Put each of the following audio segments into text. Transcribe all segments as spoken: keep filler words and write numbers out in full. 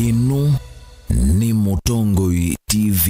Ĩno nĩ Mũtongoi T V.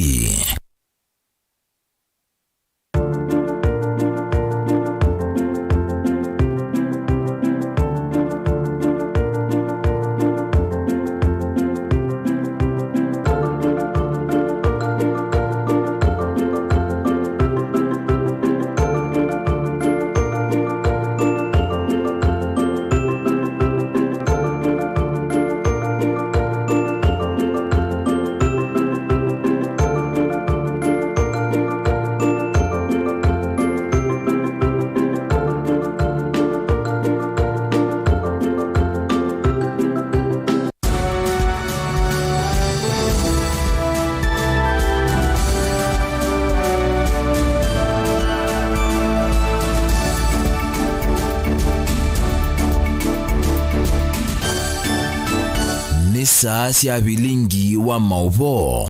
Nĩ saa sya vilingi wa maũvoo.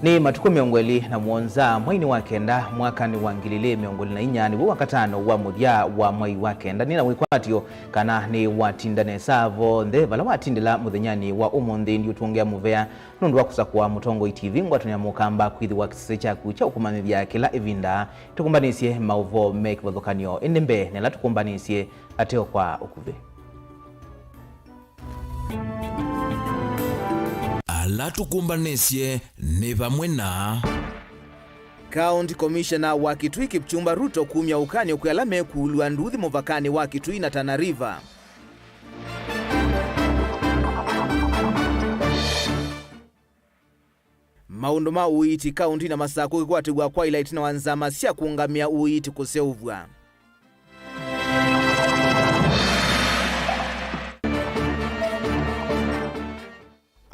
Nĩ matukũ mĩongo ĩlĩ na mũonza, mweinĩ wa kenda, mwakanĩ wa ngili ilĩ mĩongo ĩlĩ na inya, nĩw'o wakatano wa mũthya wa mwei wa kenda. Nĩ na wĩkwatyo kana nĩwatinda nesa vonthe vala watindĩla mũthenyanĩ wa ũmũnthĩ. Ndiũtũngĩa mũvea nũndũ wa kũsakũa Mũtongoi T V, ngwatanĩa mũkamba kwĩthĩwa kĩsese kyaku kya ũkũmanyĩthya kĩla ĩvinda. Tũkũmbanĩsye maũvoo me kĩvathũkany'o, ĩndĩ mbee nĩ ala tũkũmbanĩsye ateo kwa ũkuvĩ. Ala tũkũmbanĩsye nĩ vamwe na County Commissioner wa Kitui Kipchumba Ruto kumya ũkany'o kwĩ ala mekuulw'a nduthi mũvakanĩ wa Kitui na Tana River. Maũndũ ma ũiiti kaũntĩnĩ ya Masakũ kũkwatĩw'a kwaĩla ĩtina wa nzama sya kũũngamĩa ũiiti kũseũvw'a.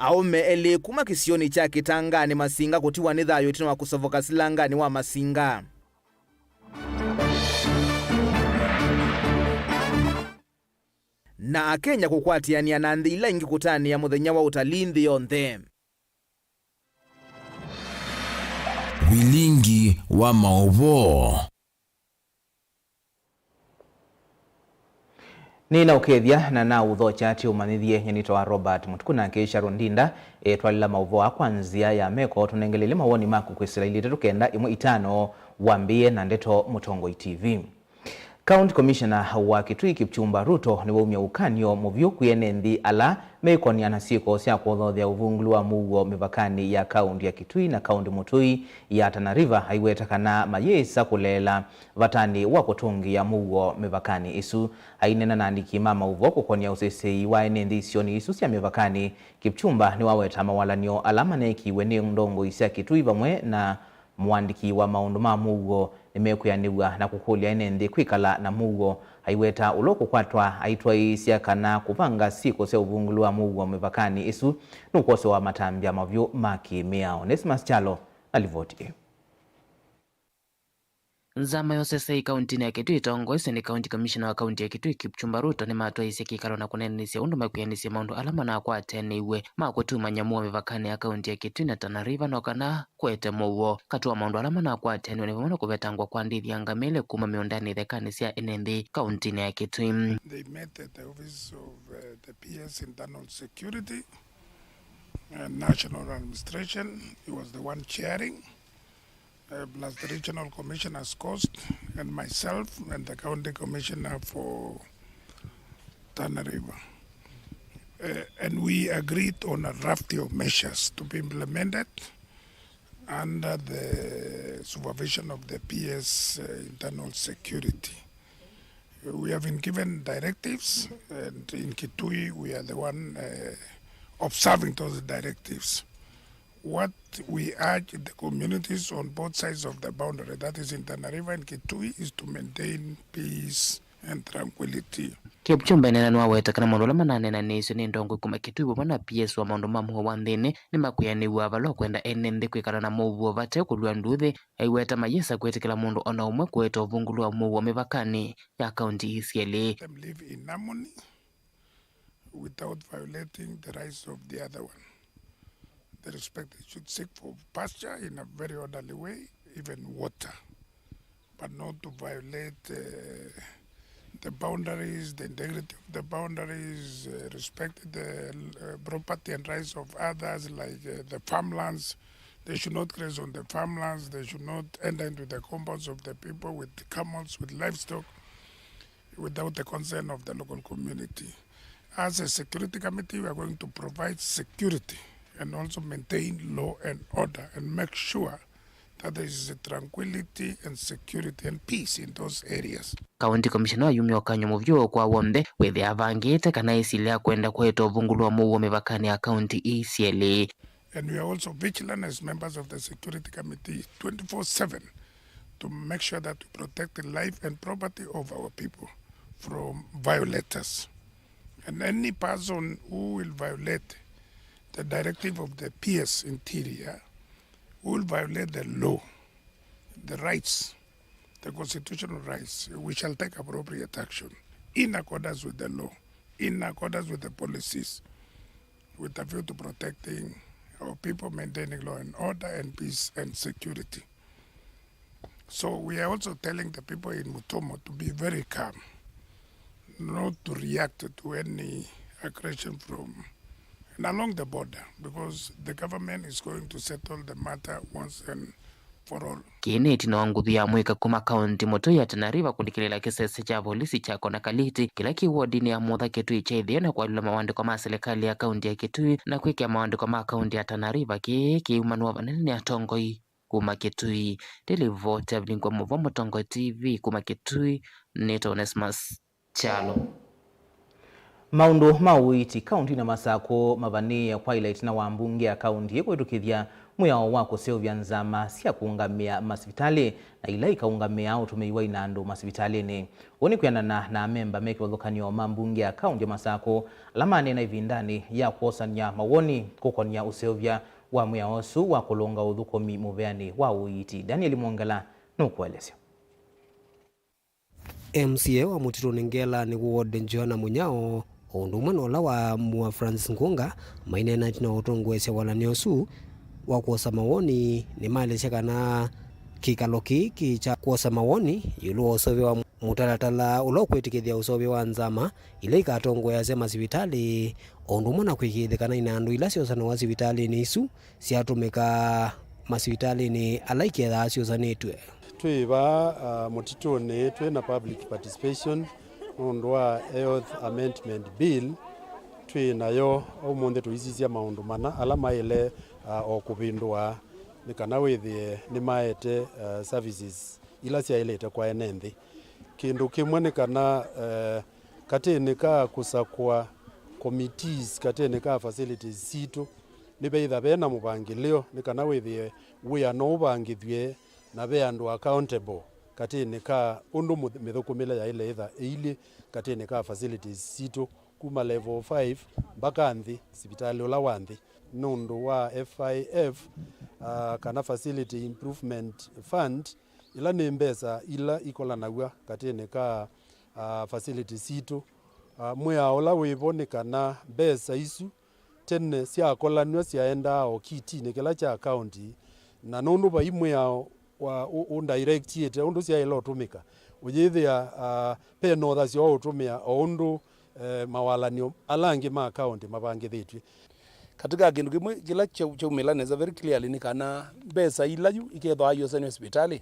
Aũme elĩ kuma kĩsionĩ kya Kĩtanganĩ Masinga kũtiwa nĩ thayũ ĩtina wa kũsovoka silanganĩ wa Masinga. Na Akenya kũkwatĩanĩa na nthĩ ila ingĩ kũtanĩa mũthenya wa ũtalii nthĩ yonthe. Vilingi wa maũvoo. Nĩnaũkethya na naũthokya tĩ ũmanyĩthye. Nyie nĩtawa Robert Mũtuku, nake Sharon Ndinda etwalĩla maũvoo aa kwa nzĩa ya meko. Tũnengeleile mawoni maku kwĩsĩla ilĩ itatũ kenda ĩmwe itano. Wambĩĩe na ndeto, Mũtongoi T V. County Commissioner wa Kitui Kipchumba Ruto nĩwaumya ũkany'o mũvyũ kwĩ ene nthĩ ala meĩkony'a na syĩko sya kũthothea ũvungũlu wa mũuo mĩvakanĩ ya kaunti ya Kitui na kaunti mũtũi ya Tana River, aiweta kana mayĩsa kũleela vatanĩ wa kũtũngĩĩa mũuo mĩvakanĩ ĩsu. Aineena na andĩki ma maũvoo kũkony'a ũseseĩ wa ene nthĩ isionĩ isu sya mĩvakanĩ, Kipchumba nĩwaweta mawalany'o ala maneekiwe nĩ ndongoi sya Kitui vamwe na mũandĩki wa maũndũ ma mũuo nĩmekwĩanĩw'a na kũkũlya ene nthĩ kwĩkala na mũuo. Aiweta ũla ũkũkwatwa aitwaĩĩsya kana kũvanga syĩko sya ũvungũlu wa mũuo mĩvakanĩ ĩsu nũkwosewa matambya mavyũ ma kĩ-mĩao. Onesimus Kyalo na livoti ĩĩ. Nzama ya ũseseĩ kauntinĩ ya Kitui ĩtongoesye nĩ County Commissioner wa kaunti ya Kitui, Kipchumba Ruto, nĩmatwaĩĩsye kĩkalo na kũneenanĩsya ũndũ mekwĩanĩsya maũndũ ala manakwatanĩw'e ma kũtumany'a mũuo mĩvakanĩ ya kaunti ya Kitui na Tana River, no kana kũete mũuo. Katĩ wa maũndũ ala manakwatanĩw'e nĩ vamwe na kũvetangwa kwa ndithi ya ngamĩle kuma mĩũndanĩ ĩthekanĩ sya ene nthĩ kauntinĩ ya Kitui. They met at the office of, uh, the P S Internal Security, uh, National Administration. He was the one chairing, uh, plus the Regional Commissioner's Coast and myself and the County Commissioner for Tana River. Uh, and we agreed on a raft of measures to be implemented under the supervision of the P S, uh, Internal Security. We have been given directives, and in Kitui, we are the one, uh, observing those directives. What we urge the communities on both sides of the boundary, that is in Tana River and Kitui, is to maintain peace and tranquility. Kipchumba ĩneena nĩwaweta kana maũndũ ala mananeenanĩisye nĩ ndongoi kuma Kitui vamwe na P S wa maũndũ ma mũuo wa nthĩnĩ nĩmakwĩanĩw'a vala ũkwenda ene nthĩ kwĩkala na mũuo vate kũlw'a nduthi. Aiweta mayĩsa kwĩtĩkĩla mũndũ o na ũmwe kũete ũvungũlu wa mũuo mĩvakanĩ ya kaunti ii syelĩ. Them live in harmony without violating the rights of the other one. The respect they should seek for pasture in a very orderly way, even water, but not to violate, uh, the boundaries, the integrity of the boundaries, uh, respect the uh, property and rights of others, like uh, the farmlands. They should not graze on the farmlands. They should not enter into the compounds of the people with camels, with livestock, without the consent of the local community. As a security committee, we are going to provide security and also maintain law and order and make sure that there is tranquility and security and peace in those areas. County Commissioner ayumya ũkany'o mũvyũ kwa w'onthe wĩthĩa avangĩte kana ĩsilya kwenda kũete ũvungũlu wa mũuo mĩvakanĩ ya kaunti ii syelĩ. And we are also vigilant as members of the security committee twenty-four seven to make sure that we protect the life and property of our people from violators. And any person who will violate the directive of the P S Interior, who will violate the law, the rights, the constitutional rights, we shall take appropriate action in accordance with the law, in accordance with the policies, with a view to protecting our people, maintaining law and order and peace and security. So we are also telling the people in Mutomo to be very calm, not to react to any aggression from and along the border, because the government is going to settle the matter once and for all. Kĩĩ nĩ ĩtina wa nguthu ya mũika kuma kaunti mũtũi ya Tana River kũlikĩlĩla kĩsese kya volisi kya Konakaliti kĩla kĩ wodinĩ ya Mutha Kitui kya ĩtheo na kwalũla mawandĩko ma silikalĩ ya kaunti ya Kitui na kwĩkĩa mawandĩko ma kaunti ya Tana River. Kĩĩ kĩumanwa vanene nĩ atongoi kuma Kitui. Ndĩ livoti ya Vilingwa Mũvo, Mũtongoi T V kuma Kitui, nĩtawa Onesmus Kyalo. Maũndũ ma ũiiti kauntinĩ ya Masakũ mavanĩĩe kwaĩla ĩtina wa mbunge ya kaunti ĩĩ kũvĩtũkĩthya mwĩao wa kũseũvya nzama sya kũũngamĩa masivitalĩ na ila ikaũngamĩa ũtũmĩi wa inandũ masivitalĩnĩ. Ũũ nĩ kwĩanana na amemba me kĩvathũkany'o ma mbunge ya kaunti ya Masakũ ala maneena ĩvindanĩ ya kwosany'a mawoni kũkonĩa ũseũvya wa mwĩao ũsu wa kũlũnga ũthũkũmi mũveanĩ wa ũiiti. Daniel Mwongela nũkũelesya. M C A wa Mũtitũnĩ Ngelanĩ ward Joanna Mũnyao, o ũndũ ũmwe na ũla wa Mua Francis Ngunga, maineena ĩtina wa ũtongoesya walany'o ũsu wa kwosa mawoni. Nĩmaelesya kana kĩkalo kĩĩ kĩ kya kwosa mawoni ĩũlũ wa ũseũvya wa mũtalatala ũla ũkwĩtĩkĩthya ũseũvya wa nzama ila ikatongoeasya masivitalĩ, o ũndũ ũmwe na kwĩkĩĩthya kana inandũ ila syosanaw'a sivitalĩnĩ isu syatũmĩka masivitalĩnĩ ala ikethaa syũsanĩtw'e. Twĩ vaa, uh, Mũtitũnĩ twĩ na public participation nũndũ wa Health Amendment Bill twĩ nayo ũmũnthĩ. Tũisisya maũndũ mana ala maĩle, uh, o kũvĩndũa nĩ kana wĩthĩe nĩmaete, uh, services ila syaĩlĩte kwa ene nthĩ. Kĩndũ kĩmwe nĩ kana, uh, katĩnĩ ka kũsakũa committees katĩnĩ ka facilities sitũ, nĩveĩtha ve na mũvangĩlĩo nĩ kana wĩthĩe wĩa no ũvangĩthw'e na ve andũ accountable katĩnĩ ka ũndũ mũth-, mĩthũkũmĩle yaĩle ĩtha ĩilyĩ katĩnĩ ka facilities sitũ kuma level five mbaka nthĩ sivitalĩ ũla wa nthĩ nũndũ wa F I F, ah, kana Facility Improvement Fund, ila nĩ mbesa ila ikolanaw'a katĩnĩ ka, ah, facilities sitũ. Ah, mwĩao ũla wĩ vo nĩ kana mbesa isu tene syakolanw'a syaendaa o kitinĩ kĩla kya kaunti, na nũndũ vai mwĩao wa ũ-, ũndirectiĩte ũndũ syaĩle ũtũmĩka, ũyĩthĩa, ah, ve na ũthasyo wa ũtũmĩa o ũndũ, eh, mawalan'yo ala angĩ ma kaunti mavangĩthĩtw'e. Katĩ ka kĩndũ kĩmwe kĩla kyau-, kyaumĩla nesa very clearly nĩ kana mbesa ila yu ikethwa iosanw'a sivitalĩ,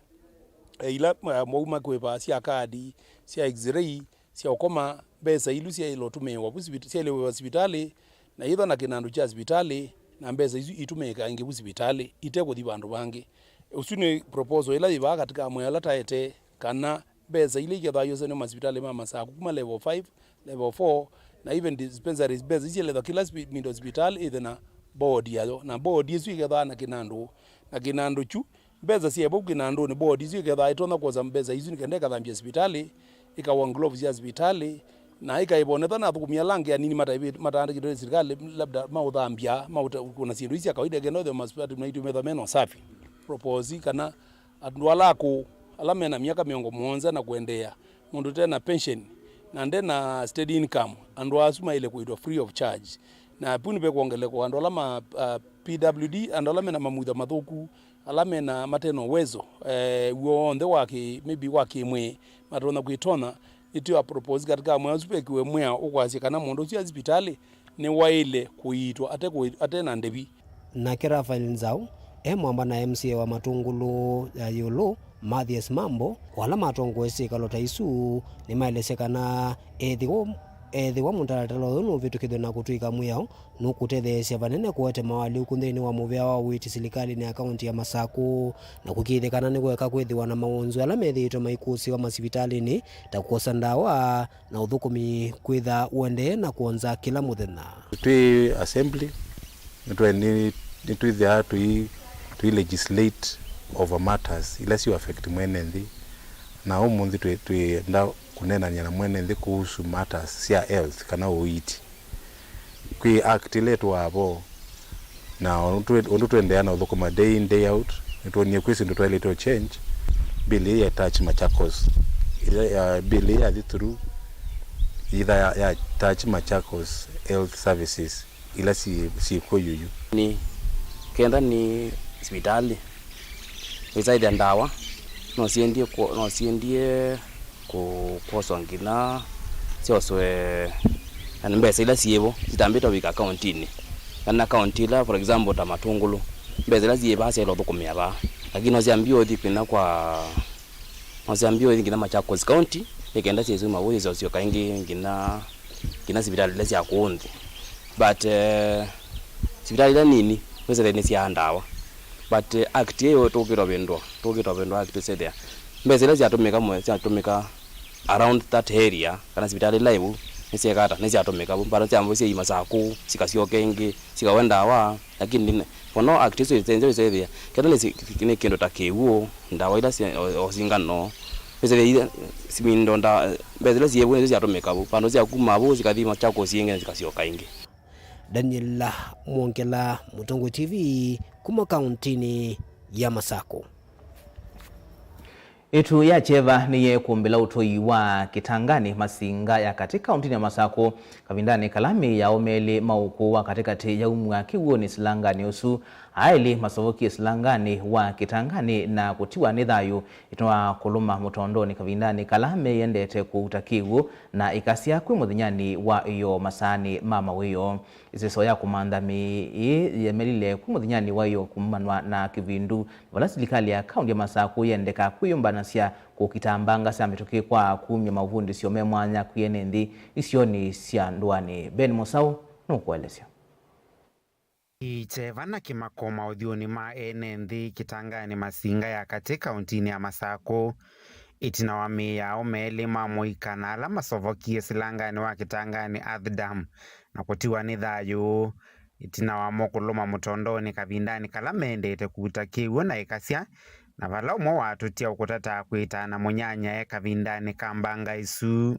eh, ila, eh, mwauma kwĩva sya kadi, sya X-ray, sya ũkoma, mbesa ilu syaĩle ũtũmĩĩwa vu sivit-, syaĩle ũĩwa sivitalĩ, na yĩthwa na kĩnandũ kya sivitalĩ, na mbesa isu itũmĩĩka ĩngĩ vu sivitalĩ, ite kũthi vandũ vangĩ. Ũsu nĩ proposal ĩla yĩ vaa katĩ ka mwĩao ũla taete, kana mbesa ila ikethwa iosanw'a masivitalĩ ma Masakũ kuma level five, level four, na even dispensaries, mbesa isu syĩlethwa kĩla sivi-, mindo sivitalĩ ĩthe na board yayo, na board ĩsu ĩkethwa na kĩnandũ, na kĩnandũ kyu mbesa syaĩ vau kĩnandũnĩ, board isu ikethwa itonya kwosa mbesa isu nĩ kenda ĩkathambya sivitalĩ, ĩkawa gloves sya sivitalĩ, na ĩkaĩvonetha na athũkũmi ala angĩ anini mataĩvĩ-, mataandĩkĩtwe nĩ silikalĩ, labda maũthambya, maũta-, kũna syĩndũ isu sya kawaida kenda ũthĩa masivitalĩ maitũ methwa mena ũsafi. Propose kana andũ ala akũũ, ala mena myaka mĩongo mũonza na kũendeea, mũndũ ũte na pension, na nde na steady income, andũ asu maĩle kũitwa free of charge. Na pu nĩvekwongelekwa andũ ala ma, uh, P W D, andũ ala mena mamutha mathũku, ala mena, mate na ũwezo, eh, w'o onthe wa kĩ-, maybe wa kĩmwĩĩ, matonya kwĩtonya, Nĩtwĩ a propose katika mwĩao ũsu vekiwe mwĩao ũkwasya kana mũndũ ũsu athi sivitalĩ nĩwaĩle kũiitwa ate kũi-, ate na ndĩvi. Nake Raphael Nzau, e mwamba na M C A wa Matungulu ya Ĩũlũ, Mathias Mambo, o ala matongoesye syĩkalo ta isu, nĩmaelesye kana ethĩwa, ethĩwa mũtalatala ũyũ nũvĩtũkĩthw'e na kũtw'ĩka mwĩao, nũkũtetheesya vanene kũete mawaalyũku nthĩnĩ wa mũvea wa ũiiti silikalĩnĩ ya kaunti ya Masakũ, na kũkĩĩthya kana nĩkũeka kwĩthĩwa na mawonzu ala methĩĩtwe maikũsĩĩwa masivitalĩnĩ, ta kũkosa ndawa, na ũthũkũmi kwĩtha ũendee na kwonza kĩla mũthenya. Twĩ assembly, nĩtwe-, nĩ-, nĩtwĩthĩaa tũi-, tũi legislate over matters ila siũ affect mwene nthĩ, na ũmũnthĩ twĩ-, twĩenda kũneenany'a na mwene nthĩ kuhusu matters sya health kana ũiiti. Kwĩ act ĩla ĩtũaa vo, na ũndũ twe-, ũndũ tũendeea na ũthũkũma day in, day out, nĩtwonie kwĩ syĩndũ twaĩlĩte ũ change. Bill ĩĩ ya touch Machakos, ĩla ya, bill ĩĩ yathi through, yĩtha ya, ya touch Machakos health services ila syĩ, syĩ kw'o yuyu. Nĩ kenda nĩ sivitalĩ wĩsaĩthya ndawa no siendie kwo-, no siendie kũ-, kwoswa nginya syoswe, yani, mbesa ila syĩvo sitambĩte ũvika akauntinĩ. Kana akaunti ila, for example, ta Matungulu, mbesa ila syĩ vaa syaĩle ũthũkũmĩa vaa, lakini no syambie ũthi nginya kwa, no syambie ũthi nginya Machakos County, nĩ kenda syĩsuma vau syĩsyoka ĩngĩ nginya, nginya sivitalĩ ila sya kũũ nthĩ. But, eh, sivitalĩ ila nini wĩsethĩa nĩ sya ndawa. But, eh, act ĩyo tũkĩtwa vĩndwa, tũkĩtwa vĩndwa act ĩsethĩa mbesa ila syatũmĩka mwe, syatũmĩka around that area, kana sivitalĩ ila ĩvu, nĩsyeka ata, nĩsyatũmĩka vu, mbano syambo syaima saa kũu, sikasyoka ĩngĩ, sikawe ndawa, lakini nĩ-, for no act ĩsu ĩsenze wĩsethĩa, kenda nĩ si-, nĩ kĩndũ ta kĩw'ũ, ndawa ila sya, o, o singano, wĩsethĩa ila, simindo nda-, mbesa ila syĩ vu nĩsyo syatũmĩka vu, vandũ sya kuma vu, sikathi Machakos ĩngĩ na sikasyoka ĩngĩ. Daniel Mwongela, Mũtongoi T V, kuma kauntinĩ ya Masakũ. Ĩtu ya kyeva nĩyeekũmbĩla ũtũi wa Kĩtanganĩ Masinga ya katĩ kauntinĩ ya Masakũ, kavindanĩ kala mĩĩ ya aũme elĩ ma ũkũũ wa katĩkatĩ yaumw'a kĩw'ũnĩ silanganĩ ũsu. Aa elĩ masovokie silanganĩ wa Kĩtanganĩ na kũtiwa nĩ thayũ ĩtina wa kũlũma mũtondonĩ kavindanĩ kala meyendete kũuta kĩw'ũ na ĩkasya kwĩ mũthenyanĩ wa ĩyoo masaanĩ ma mawĩoo. Ĩseso ya kũmantha mĩĩ ĩĩ yemelile kwĩ mũthenyanĩ wa ĩyoo kumanwa na kĩvindu, vala silikalĩ ya kaunti ya Masakũ yendeka kwĩyũmbanasya kũkita mbanga sya mĩtũkĩ kwa kumya mavundĩsyo me mwanya kwĩ ene nthĩ isionĩ sya ndũanĩ. Ben Mũsaũ nũkũelesya. Ĩkyeva na kĩmako maũthyũnĩ ma ene nthĩ Kĩtanganĩ Masinga ya katĩ kauntinĩ ya Masakũ, ĩtina wa mĩĩ ya aũme elĩ ma mũika na ala masovokie silanganĩ wa Kĩtanganĩ Earth Dam na kũtiwa nĩ thayũ, ĩtina wamo kũlũma mũtondonĩ kavindanĩ kala mendete kũuta kĩw'ũ na ĩkasya, na vala ũmwe watũtia ũkũtataa kwĩtaa na mũnyanyae kavindanĩ ka mbanga ĩsu.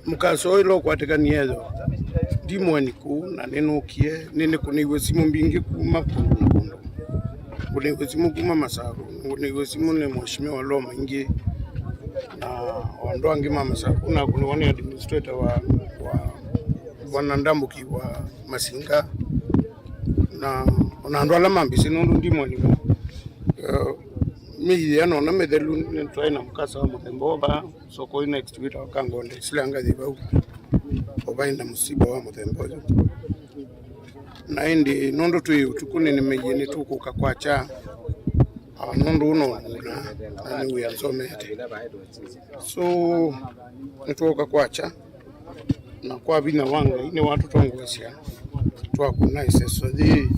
Mũkaso ũyũ ũla ũkwatĩkanie yo, ndi mũeni kũu na nĩnũkie, nĩnĩkũnĩiwe simũ mbingĩ kuma kũndũ na kũndũ. Ngũnĩiwe simũ kuma Masakũ, ngũnĩiwe simũ nĩ Mheshimiwa Loma ingĩ, na o andũ angĩ ma Masakũ, nakũnĩwa nĩ administrator wa, wa, wa Bwana Ndambuki wa Masinga, na ona andũ ala mambĩsĩ nũndũ ndi mũeni woo. Eh, mĩthya nona mĩthelu, nĩtwaĩ na mũkasa wa mũthemba ũũ vaa soko ũyũ next wĩtawa Kangonde, sila ngathi vau, o vaĩ na mũsiba wa mũthemba ũyũ. Na ĩndĩ nũndũ twĩ ũtukũ, nĩnĩmĩie nĩtũkũka kwakya, ah, nũndũ ũũ no mũgũnda, na nĩ wĩa nsomete. So, nĩtwooka kwakya, na kwa vinya wa Ngai nĩwatũtongoesya, twakũna ĩseso yĩĩ,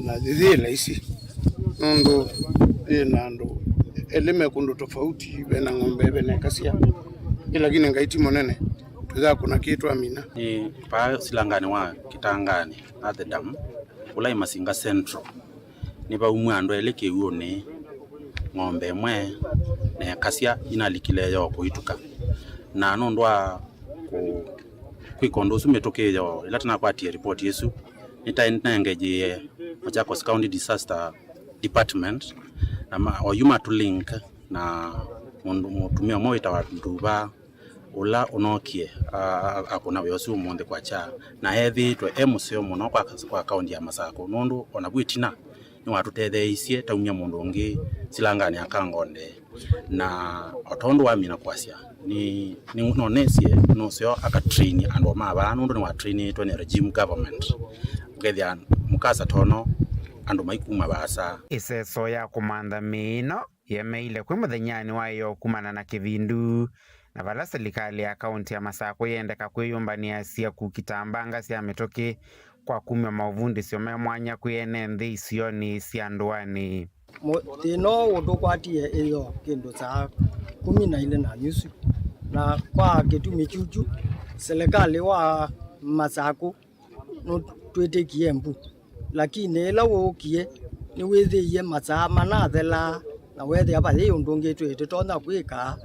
na yĩyĩ laisi, nũndũ yĩ na andũ elĩ me kũndũ tofauti, ve na ng'ombe, ve na ĩkasya. Ĩ lakini Ngai ti mũnene, tũyakũna kĩĩ twamina. Nĩ vaa silanganĩ wa Kĩtanganĩ, Earth Dam, ũla ĩ Masinga Central. Nĩvaumw'a andũ elĩ kĩw'ũnĩ, ng'ombe ĩmwe na ĩkasya inalikile yoo kũituka. Na nũndũ wa kũ-, kwĩka ũndũ ũsu mĩtũkĩ yoo, ĩla tũnakwatie ripoti ĩsu, nĩtaĩ nĩnaengeie Machakos County Disaster Department, na ma-, oyu matũlink na mũndũ, mũtumĩa ũmwe wĩtawa Nduva, ũla ũnookie, a-, a-, akũna wĩa ũsu ũmũnthĩ kwakya, na ethĩĩtwe e mũseo mũno kwa, kwa kaunti ya Masakũ, nũndũ o navu ĩtina nĩwatũtetheeisye taumya mũndũ ũngĩ silanganĩ ya Kangonde, na o tondũ wamina kwasya, Nĩ, nĩ, no nĩsĩ nũseo akatrain andũ ma vaa, nũndũ nĩwatrainĩtwe nĩ regime government. Ũkethĩa mũkasa tono andũ maikuma vaasa. Ĩseso ya kũmantha mĩĩ ĩno yemeile kwĩ mũthenyanĩ wa ĩyoo kumana na kĩvindu, na vala silikalĩ ya kaunti ya Masakũ yendeka kwĩyũmbanĩasya kukita mbanga sya mĩtũkĩ kwa kumya maũvundĩsyo me mwanya kwĩ ene nthĩ isionĩ sya ndũanĩ. Mu-, thĩna ũũ ũtũkwatie ĩyoo kĩndũ saa kũmi na ilĩ na nusu, na kwa kĩtumi kyu kyu, silikalĩ wa Masakũ nũtwĩtĩkie mbu, lakini ĩla wũkie nĩwĩthĩie masaa manathelaa, na weethĩa vayĩ ũndũ ũngĩ twĩ tũtonya kwĩka,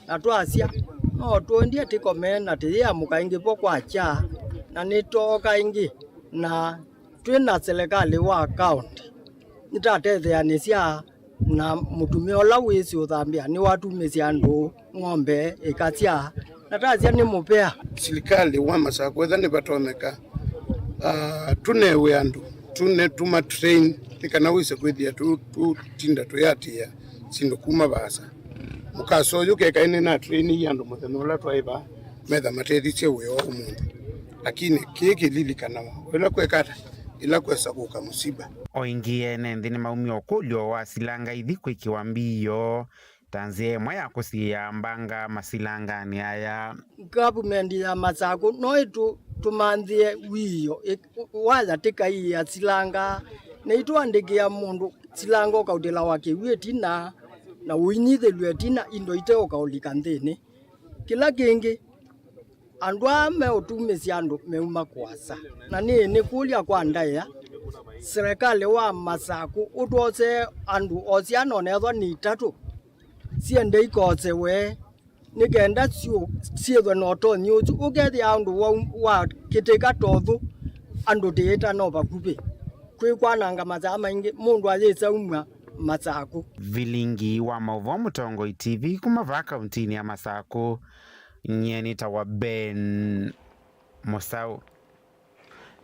na twasya, no tũendie tĩkome na tĩyĩamũka ĩngĩ vo kwakya, na nĩtooka ĩngĩ, na twĩ na silikalĩ wa kaũnti nĩtatetheanĩsya na mũtumĩa ũla wĩsĩ ũthambĩa nĩwatumĩsya andũ ng'ombe ĩkasya, na tasya nĩ mũvea. Silikalĩ wa Masakũ, etha nĩvatonyeka, ah, tũnewe andũ, tũne tũma train, nĩ kana wĩse kwĩthĩa tũ-, tũtinda tũyatĩĩa syĩndũ kuma vaasa. Mũkasa ũyũ keka ĩnĩ na train ĩ andũ mũthenya ũla twaĩ vaa, metha matethisye wĩa wa ũmũnthĩ. Lakini kĩĩ kĩlilikanawa, ĩla kwekata, ĩla kwesa kũka mũsiba. O ĩngĩ, ene nthĩ nĩmaumie ũkũlyo wa silanga ithi kwĩkĩwa mbio ta nzĩa ĩmwe ya kũsiĩĩa mbanga masilanganĩ aya. Ngavumenti ya Masakũ no ĩtũmanthĩe wiio ĩ-, waya tĩkaiĩa silanga, na itũandĩkĩa mũndũ silanga ũkautĩlawa kĩw'ũ ĩtina, na ũinyithĩlw'a ĩtina indo iteũkaũlika nthĩnĩ. Kĩla kĩngĩ, andũ aa meũtumĩsya andũ meuma kũasa. Na nĩ nĩkũlya kwa ndaĩa, silikalĩ wa Masakũ ũtwosee andũ o syana onethwa nĩ itatũ, siende ikosewe, nĩ kenda syũ-, syĩthwe na ũtonyi ũsu. Ũkethĩa andũ wa, wa kĩtĩka tothu, andũ tĩĩta no vakuvĩ kwĩkwananga masaa maingĩ, mũndũ ayĩsaumw'a Masakũ. Vilingi wa maũvoo Mũtongoi T V kuma vaa kauntinĩ ya Masakũ, nyie nĩtawa Ben Mũsaũ.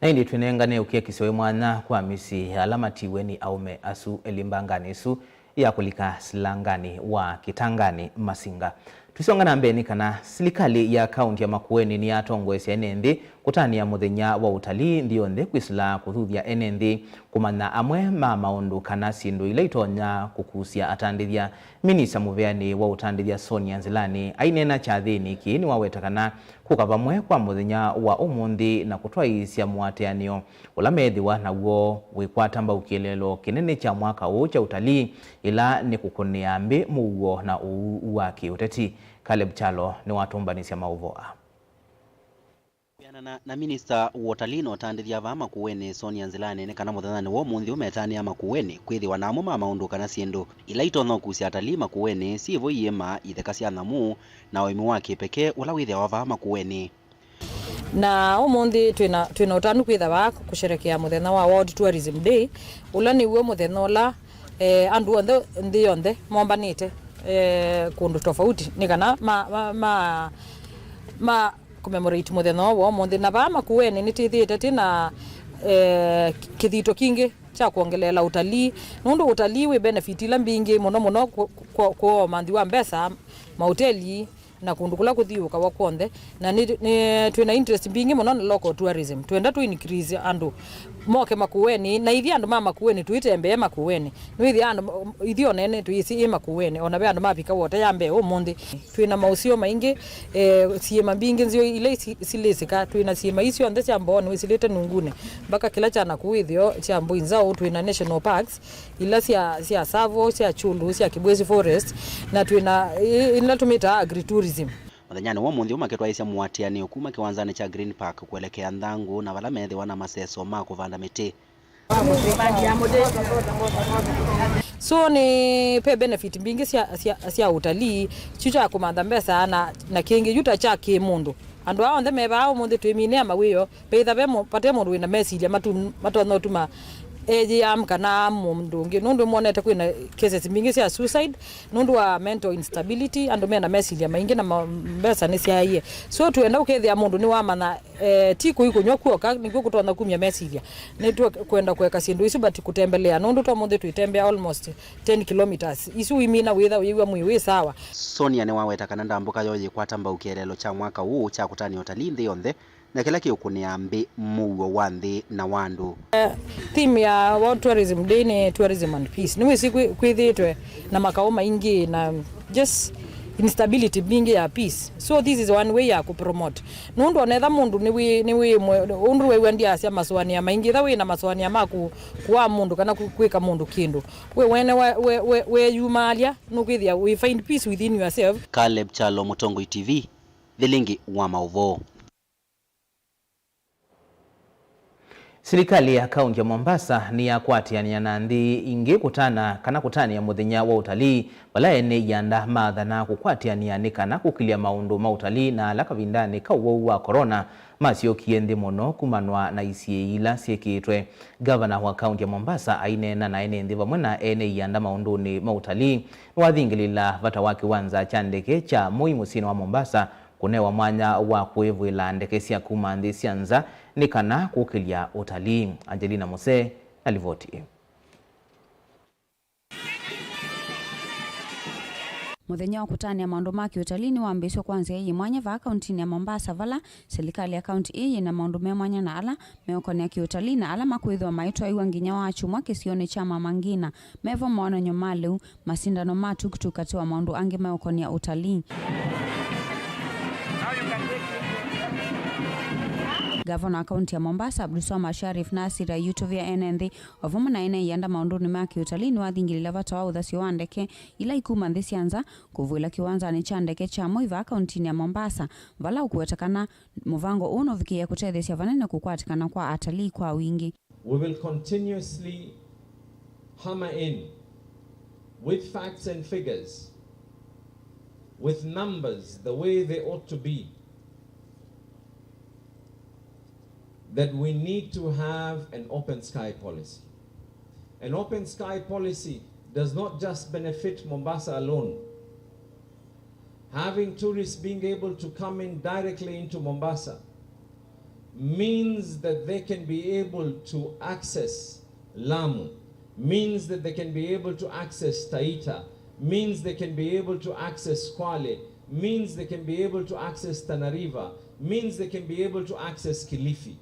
Na ĩndĩ twĩnengane ũkiakisyo wĩ mwanya kwa mĩsyĩ ya ala matiwe nĩ aũme asu elĩ mbanganĩ ĩsu ya kũlika silanganĩ wa Kĩtanganĩ Masinga. Tũsonga na mbee nĩ kana silikalĩ ya kaunti ya Makueni nĩyatongoesya ene nthĩ kũtanĩa mũthenya wa ũtalii nthĩ yonthe kwĩsĩla kũthuthya ene nthĩ kũmanya amwe ma maũndũ kana syĩndũ ila itonya kũkusya atandĩthya. Minista mũveanĩ wa ũtandĩthya Sonia Nzilani aineena kyathĩnĩ kĩĩ nĩwaweta kana kũka vamwe kwa mũthenya wa ũmũnthĩ na kũtwaĩĩsya mũatĩanĩo ũla meethĩwa naw'o wĩkwata mbau kĩeleelo kĩnene kya mwaka ũũ kya ũtalii, ĩla nĩ kũkũnĩa mbĩ mũuo na ũuu wa kĩũteti. Caleb Kyalo nĩwatũmbanĩsya maũvoo aa. Kwĩanana na minista wa ũtalii na ũtandĩthya vaa Makueni, Sonia Nzilani, nĩ kana mũthenyanĩ wa ũmũnthĩ ũmetanĩa Makueni kwĩthĩwa na amwe ma maũndũ kana syĩndũ ila itonya ũkusya atalii Makueni, syĩvo iĩma, itheka sya nyamũ, na ũĩmi wa kĩpekee ũla wĩthĩawa vaa Makueni. Na ũmũnthĩ twĩna, twĩna ũtanu kwĩtha vaa kũsherekea mũthenya wa World Tourism Day, ũla nĩw'o mũthenya ũla, eh, andũ onthe nthĩ yonthe mombanĩte, eh, kũndũ tofauti nĩ kana ma, ma, ma, ma commemorate mũthenya ũũ wa ũmũnthĩ. Na vaa Makueni nĩtwĩthĩĩte twĩ na, eh, kĩthito kingĩ kya kwongeleela ũtalii, nũndũ ũtalii wĩ benefit ila mbingĩ mũno mũno kũ-, kũ-, kũomanthi wa mbesa, maũteli, na kũndũ kũla kũthiũũkawa kw'onthe, na nĩ, nĩ, twĩ na interest mbingĩ mũno na local tourism. Twenda tũ increase andũ moke Makueni, na ithyĩ andũ ma Makueni tũitembee Makueni. Nĩwĩthĩa andũ, ithyĩ o na ene twĩsĩ ĩ Makueni, o na ve andũ mavika wota ya mbee ũmũnthĩ. Twĩ na maũseo maingĩ, eh, syĩma mbingĩ nzeo ila isi-, silĩsĩka. Twĩ na syĩma ii syonthe sya Mbooni wĩsĩlĩte Nungunĩ, mbaka kĩla kya nakũũ ĩtheo kya Mbũi Nzaũ. Twĩ na national parks, ila sya, sya Tsavo, sya Kyulu, sya Kibwezi Forest, na twĩ na i-, ila tũmĩtaa agritourism. Mũthenyanĩ wa ũmũnthĩ ũmakĩtwaĩĩsya mũatĩanĩo kuma kĩwanzanĩ kya Green Park kũelekea Nthangũ, na vala meethĩwa na maseso ma kũvanda mĩtĩ. So nĩ ve benefit mbingĩ sya, sya, sya ũtalii, kyu kya kũmantha mbesa na, na kĩngĩ yu ta kya kĩ-mũndũ. Andũ aa onthe me vaa ũmũnthĩ twĩminĩa mawĩoo. Veitha ve mũ-, vate mũndũ wĩ na mesilya matu-, matonya ũtuma eyĩaa kana mũndũ ũngĩ, nũndũ nĩmwonete kwĩ na cases mbingĩ sya suicide nũndũ wa mental instability, andũ me na mesilya maingĩ na ma-, mbesa nĩsyaaie. So twĩenda ũkethĩa mũndũ nĩwamanya Eh, ti kũi kũnyw'a kw'oka nĩkw'o kũtonya kumya mesilya. Nĩtũkwenda kũeka syĩndũ isu, but kũtembelea, nũndũ twa mũnthĩ twĩtembea almost ten kilometres. Isu imina wĩtha ũyĩw'a mwĩĩ wĩ sawa. Sonia nĩwaweta kana ndambũka yoo yĩkwata mbau kĩeleelo kya mwaka ũũ kya kũtanĩa ũtalii nthĩ yonthe, na kĩla kĩũkũnĩaa mbĩ mũuo wa nthĩ na wa andũ. Eh, theme ya World Tourism Day nĩ tourism and peace. Nĩwĩsĩ kwĩ-, kwĩthĩĩtwe na makaũ maingĩ na just instability mbingĩ ya peace. So this is one way ya kũpromote. Nũndũ ona etha mũndũ nĩwĩ, nĩwĩ mwe-, ũndũ wew'a ndiasya masũanĩa maingĩ, etha wĩ na masũanĩa ma kũ-, kũaa mũndũ kana kũ-, kwĩka mũndũ kĩndũ, we wene we, we, we, weyumaalya, nũkwĩthĩa we find peace within yourself. Caleb Kyalo, Mũtongoi T V, Vilingi wa Maũvoo. Silikalĩ ya kaunti ya Mombasa nĩyakwatĩanĩa na nthĩ ingĩ kũtana kana kũtanĩa mũthenya wa ũtalii, vala ene ianda maathana kũkwatĩanĩa nĩ kana kũkĩlya maũndũ ma ũtalii na ala kavindanĩ ka ũwau wa corona masyokie nthĩ mũno kumanwa na isiĩĩ ila syĩkĩĩtwe. Gavana wa kaunti ya Mombasa aineena na ene nthĩ vamwe na ene ianda maũndũnĩ ma ũtalii nĩwathingĩlĩla vata wa kĩwanza kya ndeke kya Moi mũsyĩnĩ wa Mombasa kũnewa mwanya wa kwĩvw'ĩla ndeke sya kuma nthĩ sya nza nĩ kana kũkĩlya ũtalii. Angelina Musee na livoti ĩĩ. Mũthenya wa kũtanĩa maũndũ ma kĩũtalii nĩwambĩĩswe kwa nzĩa yĩ mwanya vaa kauntinĩ ya Mombasa, vala silikalĩ ya kaunti ĩĩ yĩna maũndũ me mwanya na ala meũkonea kĩũtalii na ala makwĩthĩwa maitwaĩwa nginya Wakyumwa kĩsionĩ kya Mama Ngina. Mevo mawonany'o ma lĩu, masindano ma tuk-tuk katĩ wa maũndũ angĩ meũkonea ũtalii. Gavana wa kaunti ya Mombasa, Abdulswamad Sharif, na asira yutũvĩa ene nthĩ o vamwe na ene ianda maũndũnĩ ma kĩũtalii nĩwathingĩlĩla vata wa ũthasyo wa ndeke ila ikuma nthĩ sya nza kũvw'ĩla kĩwanzanĩ kya ndeke kya Moi vaa kauntinĩ ya Mombasa, vala ũkũweta kana mũvango ũũ nũvikĩĩe kũtetheesya vanene kũkwatĩkana kwa atalii kwa wingĩ. We will continuously hammer in with facts and figures, with numbers the way they ought to be, that we need to have an open sky policy. An open sky policy does not just benefit Mombasa alone. Having tourists being able to come in directly into Mombasa means that they can be able to access Lamu, means that they can be able to access Taita, means they can be able to access Kwale, means they can be able to access Tana River, means they can be able to access Kilifi.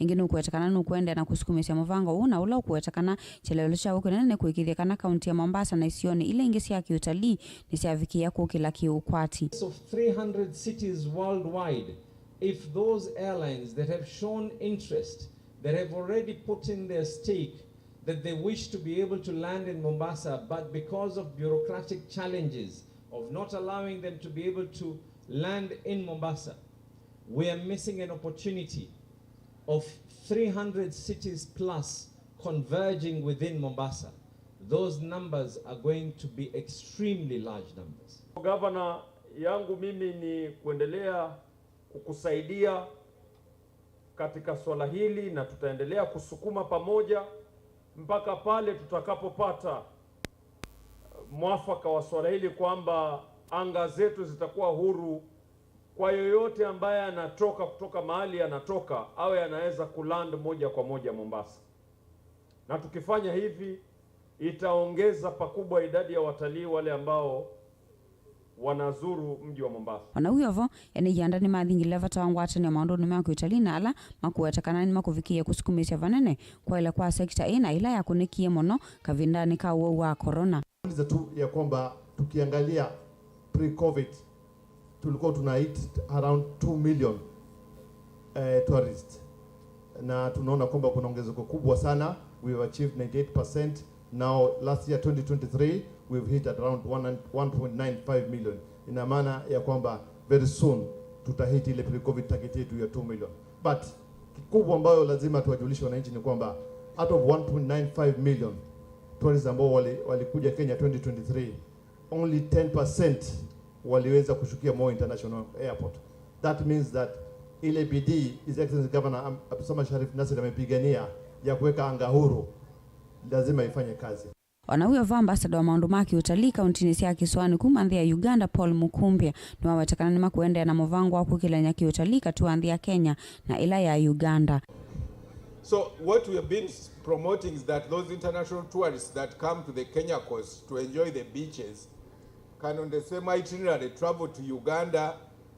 Ĩngĩ nũkũweta kana nũkũendeea na kũsukumĩsya mũvango ũũ na ũla ũkũweta kana kyeleelo kyaw'o kĩnene nĩ kũĩkĩĩthya kana kaunti ya Mombasa na isionĩ ila ingĩ sya kĩũtalii nĩsyavikĩĩa kũkĩla kĩũkwati. Of three hundred cities worldwide, if those airlines that have shown interest, that have already put in their stake, that they wish to be able to land in Mombasa, but because of bureaucratic challenges of not allowing them to be able to land in Mombasa, we are missing an opportunity of three hundred cities plus converging within Mombasa. Those numbers are going to be extremely large numbers. Gavana, yangu mimi ni kuendelea kukusaidia katika swala hili, na tutaendelea kusukuma pamoja mpaka pale tutakapopata mwafaka wa swala hili, kwamba anga zetu zitakuwa huru kwa yoyote ambaye anatoka kutoka mahali anatoka, awe anaweza kuland moja kwa moja Mombasa. Na tukifanya hivi, itaongeza pakubwa idadi ya watalii wale ambao wanazuru mji wa Mombasa. O na wĩ o vo, ene ianda nĩmathingĩlĩla vata wa ngwatanĩo maũndũnĩ ma kĩũtalii na ala makũweta kana nĩmakũvikĩĩa kũsukumĩsya vanene kwaĩla kwa sekita ĩĩ na ĩla yakũnĩkie mũno kavindanĩ ka ũwau wa corona. Tuliza tu ya kwamba tukiangalia pre-covid, tulikuwa tuna hit around two million, eh, tourists. Na tunaona kwamba kuna ongezeko kubwa sana. We have achieved ninety-eight percent. Now, last year, twenty twenty-three, we've hit at around one, one point nine five million. Ina maana ya kwamba very soon tutahit ile pre-covid target yetu ya two million. But kikubwa ambayo lazima tuwajulishe wananchi ni kwamba out of one point nine five million tourists ambao wali-, walikuja Kenya twenty twenty-three, only ten percent waliweza kushukia Moi International Airport. That means that ile bidii His Excellency Governor Am-, Abdulswamad Sharif Nassir amepigania ya kuweka anga huru lazima ifanye kazi. O na wĩ o vo, ambassador wa maũndũ ma kĩũtalii kauntinĩ sya kĩsũanĩ kuma nthĩ ya Uganda, Paul Mukumbya, nĩwaweta kana nĩmakũendeea na mũvango wa kũkĩlany'a kĩũtalii katĩ wa nthĩ ya Kenya na ĩla ya Uganda. So what we have been promoting is that those international tourists that come to the Kenya coast to enjoy the beaches can on the same itinerary travel to Uganda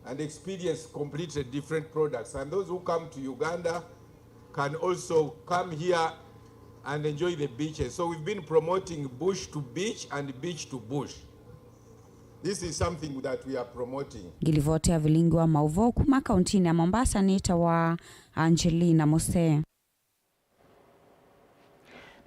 and experience completely different products. And those who come to Uganda can also come here and enjoy the beaches. So we've been promoting bush to beach and beach to bush. This is something that we are promoting. Ngilivoti ya vilingi wa maũvoo kuma kauntinĩ ya Mombasa nĩtawa Angelina Musee.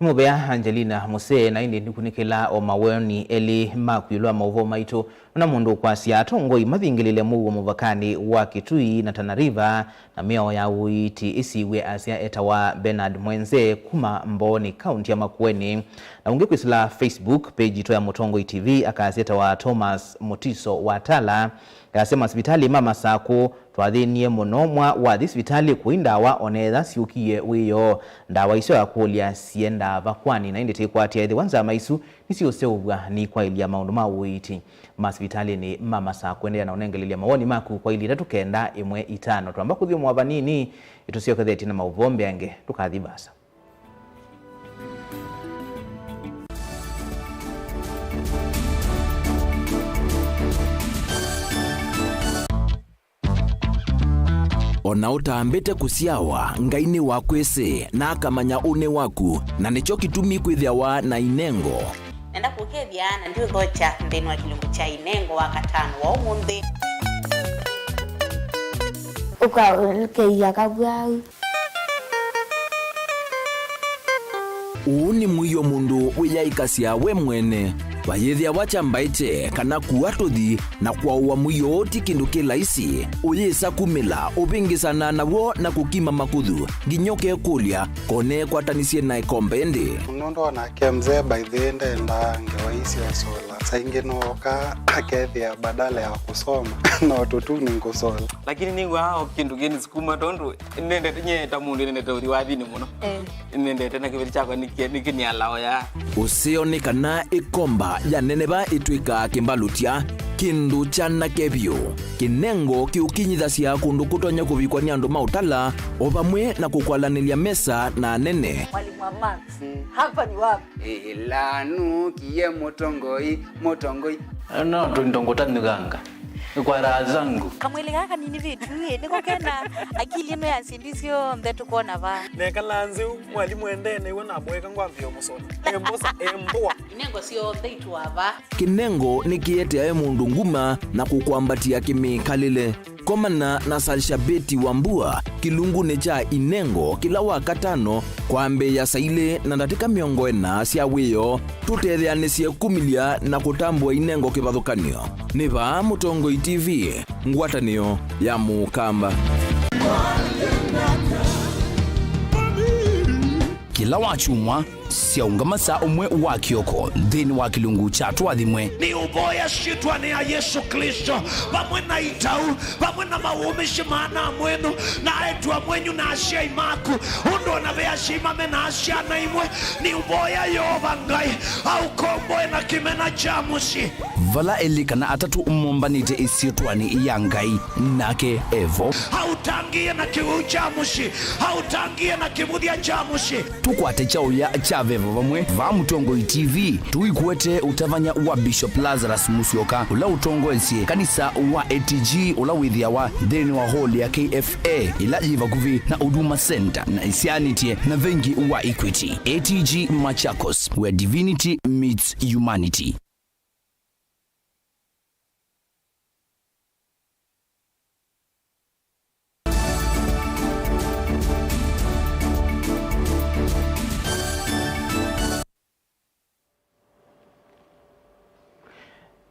Nĩ mũvea Angelina Musee, na ĩndĩ nĩkunĩkĩla o mawoni elĩ maku ĩũlũ wa maũvoo maitũ. Ona mũndũ ũkwasya atongoi mavingĩlĩle mũuo mũvakanĩ wa Kitui na Tana River, na mĩao ya ũiiti ĩsiw'e, asya etawa Bernard Mwenze kuma Mbooni, kaunti ya Makueni. Na ũngĩ kwĩsĩla Facebook page yitũ ya Mũtongoi T V, akasya etawa Thomas Mutiso wa Tala, asya masivitalĩ ma Masakũ twathĩnie mũno mwa wathi sivitalĩ kũi ndawa, onetha syũkie wĩoo. Ndawa isu akũlya siendaa va kwani, na ĩndĩ tĩkwatya ethĩwa nzama isu nĩsiũseũvw'a nikwaĩlya maũndũ ma ũiiti masivitalĩnĩ ma Masakũ. Kũendeea na ũnengelelya mawoni maku kwa ilinda tũkenda ĩmwe itano. Twamba kũthyũmũa vanini, ĩtũsyokethetye na maũvoo mbeange, ndũkathi vaasa. O na ũtambĩte kũsyawa, Ngai nĩwakwĩsĩ, na akamanya ũnĩ waku, na nĩkyo kĩtumi kwĩthĩawa na inengo. Nenda kũkethya na ndiũthokya nthĩnĩ wa kĩlungu kya inengo wa katano wa ũmũnthĩ. Ũkaũlũkĩia kavwau. Ũũ nĩ mũio mũndũ wĩyaĩkasya we mwene. Vayĩthĩawa kyambaĩte kana kua tũthi na kwaũa mũio ũũ ti kĩndũ kĩ laisi. Ũyĩsa kumĩla, ũvĩngĩsana naw'o na kũkima makũthũ, nginya ũkekũlya, kone kwatanisye na ĩkombe ĩndĩ. Nũndũ onake mzee by the way ndendaa ngewa ii sya ũsũla. Saa ingĩ nooka akethĩa badala ya kũsoma, no tũtuni ngũsũla. Lakini nĩngwaa o kĩndũ kĩnĩ kuma tondũ nĩnendete, nyie ta mũndũ nĩnendete ũthi wathinĩ mũno. Eh. Nĩnendete na kĩveti kyakwa nĩkĩ-, nĩkĩnialao ya. Ũseo nĩ kana ĩkomba ya neneva ĩtw'ĩkaa kĩmbalũtya, kĩndũ kyanake vyũ. Kĩnengo kĩũkinyithasya kũndũ kũtonya kũvikwa nĩ andũ ma ũtala, o vamwe na kũkwalanĩlya mesa na anene. Mwalimu wa maths, hapa ni wapi? Ĩla nũkie mũtongoi, mũtongoi. No tũindo ngũtanyũkanga. Nĩ kwa raha zangu. Kamwĩlĩ gaka kanini vitu ĩ, nĩko kena akili ĩno ya syĩndũ syonthe tũkona vaa. Nekala nzĩ ũ, mwalimũ endee nĩw'o namũeka ngwambĩĩa ũmũsũla. Embosa, embũa. Inengo syonthe itũa vaa. Kĩnengo nĩkĩeteae mũndũ nguma na kũkwambatĩa kĩmĩkalĩle. Komana na Salshabeti Wambua kĩlungunĩ kya inengo kĩla wa katano kwambĩĩa saa ilĩ na ndatĩka mĩongo ĩna sya wĩoo, tũtetheanĩsye kumĩlya na kũtambũa inengo kĩvathũkany'o. Nĩ vaa Mũtongoi T V, ngwatanĩo ya Mũkamba. Kĩla wakyumwa, syaũngama saa ũmwe wa kĩoko nthĩnĩ wa kĩlungu kya Tũathimwe. Nĩũvoya syĩtwanĩ ya Yesũ Klĩsto, vamwe na itau, vamwe na mawũmĩsyo maana mwenyu, na aĩtu amwenyu, na asyai maku, ũndũ o na ve asyai mame na syana imwe, nĩũvoya Yeova Ngai aũkomboe na kĩmena kya mũsyĩ. Vala elĩ kana atatũ mombanĩte ĩsyĩtwanĩ ya Ngai, nake e vo. Aũtangĩĩe na kĩwĩu kya mũsyĩ, aũtangĩĩe na kĩvũthya kya mũsyĩ. Tũkwate kyaũya kya veva vamwe vaa Mũtongoi T V, tũikwete ũtavany'a wa Bishop Lazarus Musyoka, ũla ũtongoesye kanisa wa A T G, ũla wĩthĩawa nthĩnĩ wa hall ya K F A, ĩla yĩ vakuvĩ na Huduma Center na ĩsyaanĩtye na vengi wa Equity. A T G Machakos, where divinity meets humanity.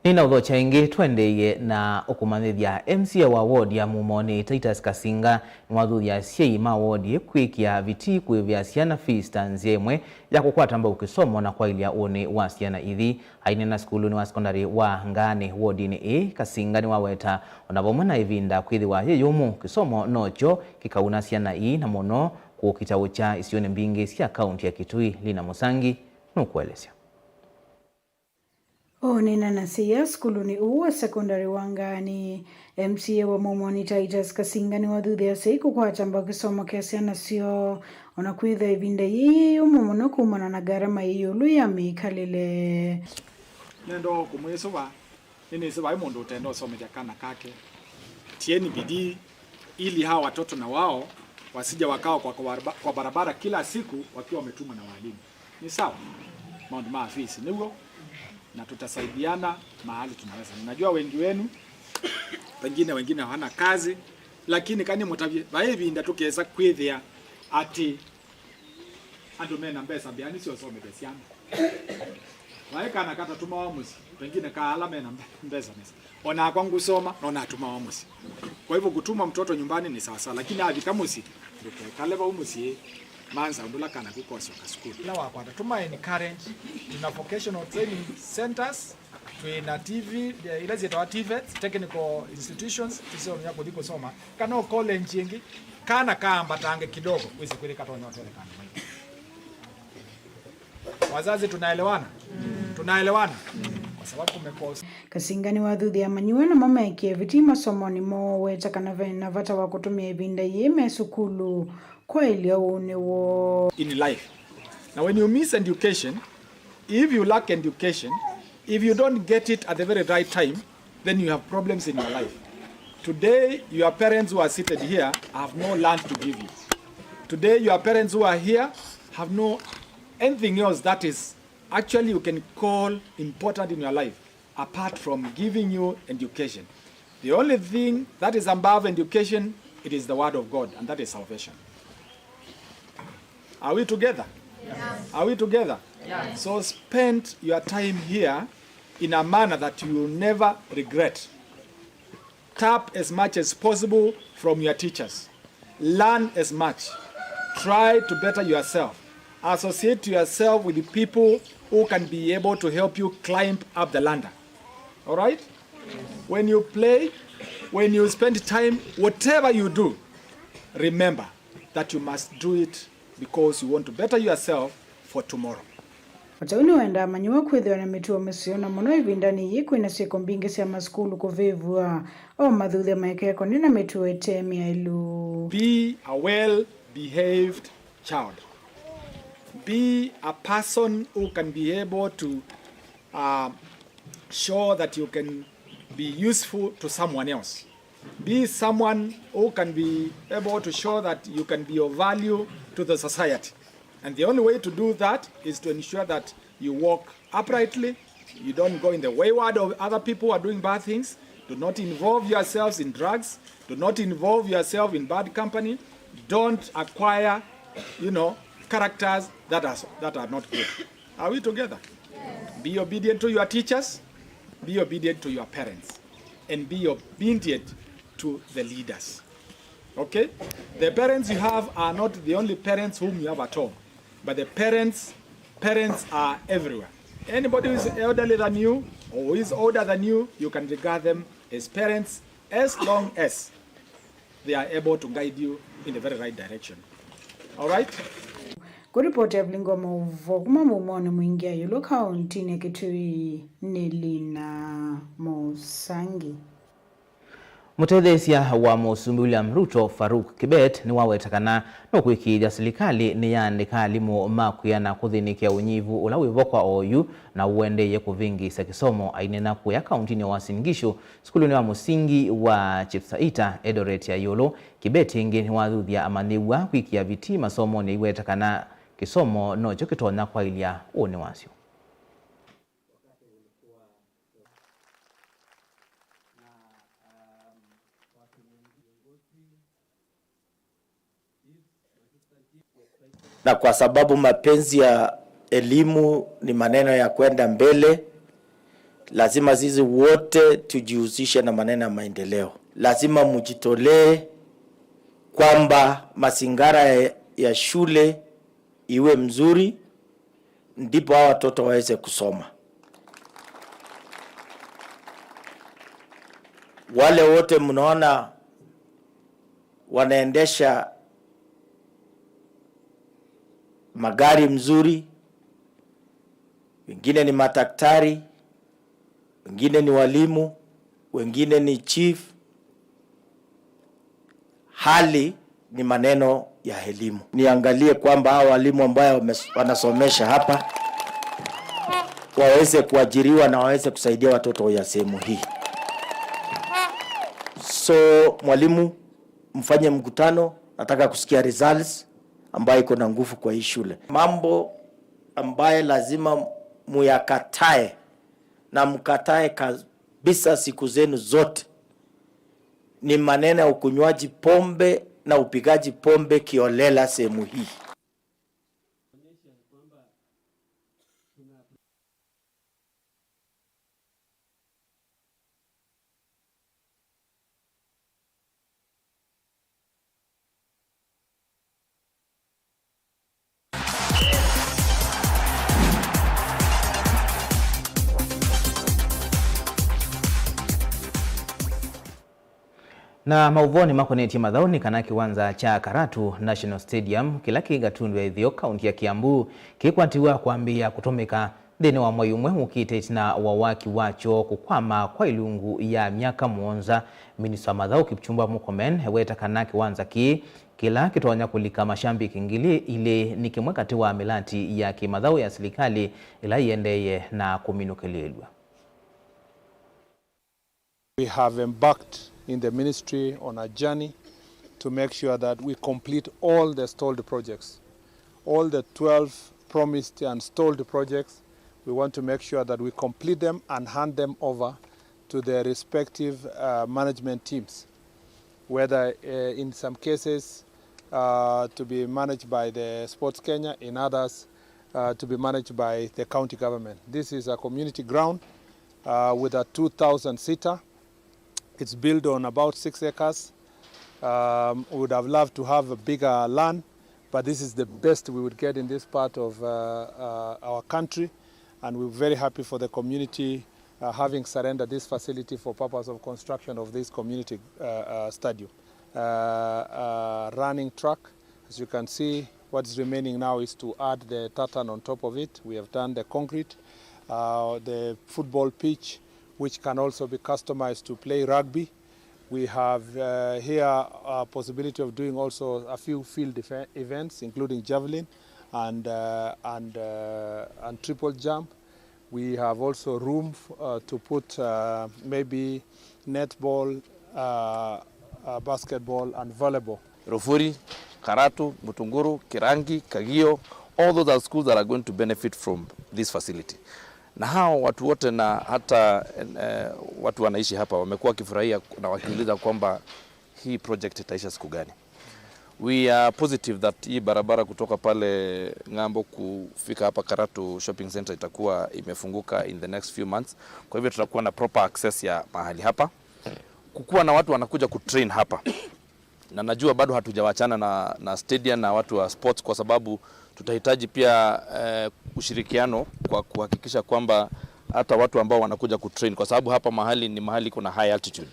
Nĩnaũthokya ĩngĩ, tũendeeie na ũkũmanyĩthya. M C A wa ward ya Mumoni, Titus Kasinga, nĩwathuthya asyai ma ward ĩĩ kwĩkĩa vitii kũĩvĩa syana fees ta nzĩa ĩmwe ya kũkwata mbau kĩsomo na kwaĩlya ũnĩ wa syana ithi. Aineena sukulunĩ wa sekondalĩ wa Ngaanĩ wodinĩ ĩĩ, Kasinga nĩwaweta o na vamwe na ĩvinda kwĩthĩwa yĩ yũmũ, kĩsomo nokyo kĩkauna syana ii, na mũno kũkitaũkya isionĩ mbingĩ sya kaunti ya Kitui. Lina Mũsangi nũkũelesya. Ũneenanasya sukulunĩ ũũ wa sekondalĩ wa Ngaani, M C A wa Momoni Titus Kasinga nĩwathuthya asyai kũkwata mbau kĩsomo kya syana syoo, o na kwĩthĩwa ĩvinda yĩĩ yĩ yũmũ mũno kumana na ngarama yĩ ĩũlũ ya mĩkalĩle. Nenda o kũmwĩsũva, nĩnĩsĩ vai mũndũ ũtenda ũsomethya kana kake. Tieni bidii ili hawa watoto na wao wasije wakawa kwa, kwa, baraba- kwa barabara kila siku wakiwa wametumwa na walimu. Ni sawa? Maũndũ ma afisi nĩw'o, na tutasaidiana mahali tunaweza. Ninajua wengi wenu, pengine wengine hawana kazi, lakini kani mũtavye, vai ĩvinda tũkesa kwĩthĩa atĩ andũ mena mbesa mbĩanĩ sya ũsomethya syana. Vai kana katatumawa mũsyĩ, pengine ka ala mena mbe- mbesa nesa. O nakwa ngũsoma, no natumawa mũsyĩ. Kwa hivyo kutuma mtoto nyumbani ni sawasawa, lakini avika mũsyĩ, ndũkekale vau mũsyĩ, manza ũndũ ũla kana kũkosyoka sukulu. Ĩla wakwata, tũma encourage, tuna vocational training centers, twĩ na T V, eh, ila syĩtawa T vets, technical institutions, tũsomea kũthi kũsoma, kana o college ĩngĩ, kana kaambatange kidogo, wĩsĩ kwĩlĩ katonya ũtele kana maitũ. Wazazi, tunaelewana? Tunaelewana? Kwa sababu kumekuwa us- Kasinga nĩwathuthya amanyĩw'a namo maĩkĩe vitii masomonĩ moo, weta kana ve na vata wa kũtũmĩa ĩvinda yĩĩ me sukulu kwaĩlya ũnĩ woo. In life. Now, when you miss education, if you lack education, if you don't get it at the very right time, then you have problems in your life. Today, your parents who are seated here have no land to give you. Today, your parents who are here have no anything else that is actually you can call important in your life apart from giving you education. The only thing that is above education, it is the word of God, and that is salvation. Are we together? Yes. Are we together? Yes. So spend your time here in a manner that you will never regret. Tap as much as possible from your teachers. Learn as much. Try to better yourself. Associate yourself with the people who can be able to help you climb up the ladder. All right? When you play, when you spend time, whatever you do, remember that you must do it because you want to better yourself for tomorrow. O ta ũu nĩwendaa amanyĩw'a kwĩthĩwa na mĩtuo mĩseo, na mũno ĩvindanĩ yĩĩ kwĩna syĩko mbingĩ sya masukulu kũvĩvw'a, o mathuthya maekekony'e na mĩtuo ĩte myaĩlu. Be a well behaved child. Be a person who can be able to, uh, show that you can be useful to someone else. Be someone who can be able to show that you can be of value to the society. And the only way to do that is to ensure that you walk uprightly, you don't go in the wayward of other people who are doing bad things, do not involve yourselves in drugs, do not involve yourself in bad company, don't acquire, you know, characters that are, that are not good. Are we together? Be obedient to your teachers, be obedient to your parents, and be obedient to the leaders. Okay? The parents you have are not the only parents whom you have at home, but the parents, parents are everywhere. Anybody who is elderly than you or who is older than you, you can regard them as parents as long as they are able to guide you in the very right direction. All right? Kũripoti Evelyn Ngoma Ũvoo kuma mũmonĩ mwingĩ ya ĩũlũ kaũntinĩ ya Kitui, nĩ Lina Mũsangi. Mũtetheesya wa Mũsumbĩ William Ruto, Farouk Kibet, nĩwaweta kana nũkwĩkĩĩthya silikalĩ nĩyaandĩka alimũ ma kwĩana kũthĩnĩkĩa ũnyivu ũla wĩvo kwa oyu na ũendeeye kũvĩngĩĩsya kĩsomo. Aineena kũya kaũntinĩ ya Uasin Gishu, sukulunĩ wa mũsingi wa Chepsaita, Eldoret ya ĩũlũ, Kibet ĩngĩ nĩwathuthya amanyĩw'a kwĩkĩa vitii masomonĩ aiweta kana kĩsomo nokyo kĩtonya kwaĩlya ũnĩ wasyo. Na kwa sababu mapenzi ya elimu ni maneno ya kwenda mbele, lazima sisi wote tujihusishe na maneno ya maendeleo. Lazima mjitolee kwamba mazingira ya, ya shule iwe mzuri, ndipo hawa watoto waweze kusoma. Wale wote mnaona wanaendesha magari mzuri, wengine ni madaktari, wengine ni walimu, wengine ni chief. Hali ni maneno ya elimu. Niangalie kwamba hao walimu ambayo wames-, wanasomesha hapa waweze kuajiriwa na waweze kusaidia watoto ya sehemu hii. So, mwalimu, mfanye mkutano, nataka kusikia results ambayo iko na nguvu kwa hii shule. Mambo ambaye lazima muyakatae na mkatae kabisa siku zenu zote ni maneno ya ukunywaji pombe na upigaji pombe kiolela sehemu hii. Na maũvoonĩ makonetye mathaũ nĩ kana kĩwanza kya Karatu National Stadium, kĩla kĩ Gatundu ya Ĩtheo, kaunti ya Kiambu, kĩkwatiwa kwambĩĩa kũtũmĩka nthĩnĩ wa mwei ũmwe ũkĩte ĩtina wa waki wakyo kũkwama kwa ilungu ya myaka mũonza. Minista wa mathaũ Kipchumba Murkomen eweta kana kĩwanza kĩĩ, kĩla kĩtonya kũlika mashambiki ngili ilĩ, nĩ kĩmwe katĩ wa mĩlati ya kĩmathaũ ya silikalĩ ĩla ĩendeeye na kũminũkĩlĩĩlw'a. We have embarked in the ministry on a journey to make sure that we complete all the stalled projects. All the twelve promised and stalled projects, we want to make sure that we complete them and hand them over to their respective, uh, management teams, whether, uh, in some cases, uh, to be managed by the Sports Kenya, in others, uh, to be managed by the county government. This is a community ground, uh, with a two thousand seater. It's built on about six acres. Um, we would have loved to have a bigger land, but this is the best we would get in this part of, uh, uh, our country, and we're very happy for the community, uh, having surrendered this facility for purpose of construction of this community, uh, uh, stadium. Uh, uh, running track, as you can see, what's remaining now is to add the tartan on top of it. We have done the concrete. Uh, the football pitch, which can also be customized to play rugby. We have, uh, here a possibility of doing also a few field efe-, events, including javelin and, uh, and, uh, and triple jump. We have also room f-, uh, to put, uh, maybe netball, uh, uh, basketball and volleyball. Rufuri, Karatu, Mutunguru, Kirangi, Kagio, all those are schools that are going to benefit from this facility. Na hao watu wote na hata, eh, watu wanaishi hapa wamekuwa wakifurahia na wakiuliza kwamba hii project itaisha siku gani. We are positive that hii barabara kutoka pale ng'ambo kufika hapa Karatu Shopping Center itakuwa imefunguka in the next few months. Kwa hivyo tutakuwa na proper access ya mahali hapa. Kukuwa na watu wanakuja kutrain hapa. Na najua bado hatujawachana na, na stadium na watu wa sports, kwa sababu tutahitaji pia, eh, ushirikiano kwa kuhakikisha kwamba hata watu ambao wanakuja kutrain, kwa sababu hapa mahali ni mahali kuna high altitude,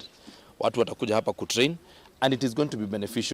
watu watakuja hapa kutrain and it is going to be beneficial.